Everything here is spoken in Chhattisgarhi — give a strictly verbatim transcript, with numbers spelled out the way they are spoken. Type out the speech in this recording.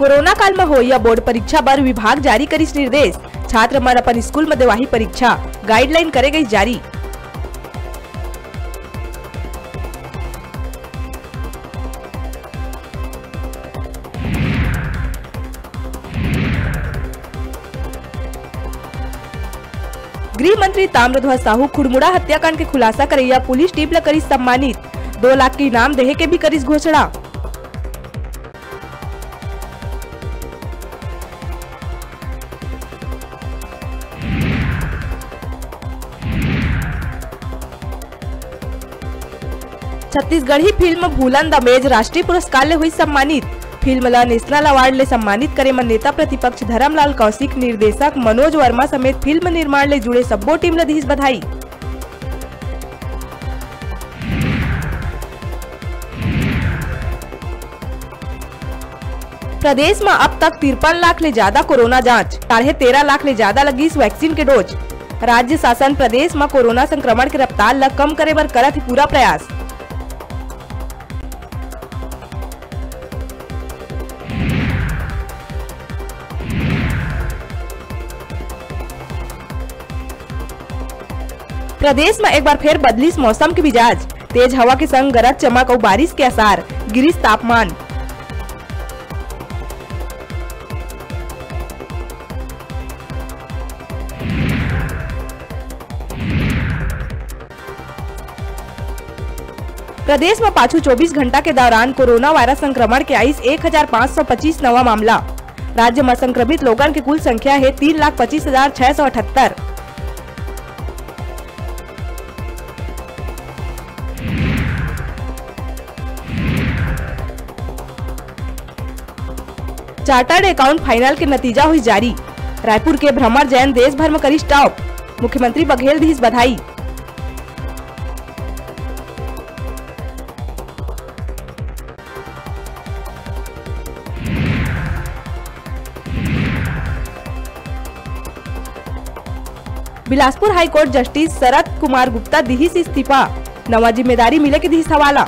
कोरोना काल म होइया बोर्ड परीक्षा बर विभाग जारी करिस निर्देश, छात्र मन अपन स्कूल म देवाही परीक्षा, गाइडलाइन करे गइस जारी। गृह मंत्री ताम्रध्वज साहू खुड़मुड़ा हत्याकांड के खुलासा करइया पुलिस टीम ल करिस सम्मानित, दो लाख के इनाम देहे के भी करिस घोषणा। छत्तीसगढ़ी फिल्म भूलन दमेज राष्ट्रीय पुरस्कार ले हुई सम्मानित। फिल्म ला नेशनल अवार्ड ले सम्मानित करे म नेता प्रतिपक्ष धरमलाल कौशिक, निर्देशक मनोज वर्मा समेत फिल्म निर्माण ले जुड़े सब्बो टीम ला दिहिस बधाई। प्रदेश म अब तक तिरपन लाख ले जादा कोरोना जांच, साढ़े तेरह लाख ले जादा लगिस वैक्सीन के डोज। राज्य शासन प्रदेश म कोरोना संक्रमण के रफ्तार ल कम करे बर करत हे पूरा प्रयास। प्रदेश म एक बार फेर बदलिस मौसम के मिजाज, तेज हवा के संग गरज चमक अउ बारिश के आसार, गिरिस तापमान। प्रदेश म पाछू चौबीस घंटा के दौरान कोरोना वायरस संक्रमण के आइस एक हजार पाँच सौ पच्चीस नवा मामला। राज्य म संक्रमित लोगन के कुल संख्या हे तीन लाख पच्चीस हजार छह सौ अठहत्तर। चार्टर्ड अकाउंट फाइनल के नतीजा हुई जारी। रायपुर के भ्रमर जैन देश भर म करिस टॉप, मुख्यमंत्री बघेल दिहिस बधाई। बिलासपुर हाईकोर्ट जस्टिस शरद कुमार गुप्ता दिहिस इस्तीफा, नवा जिम्मेदारी मिले के दिहिस हवाला।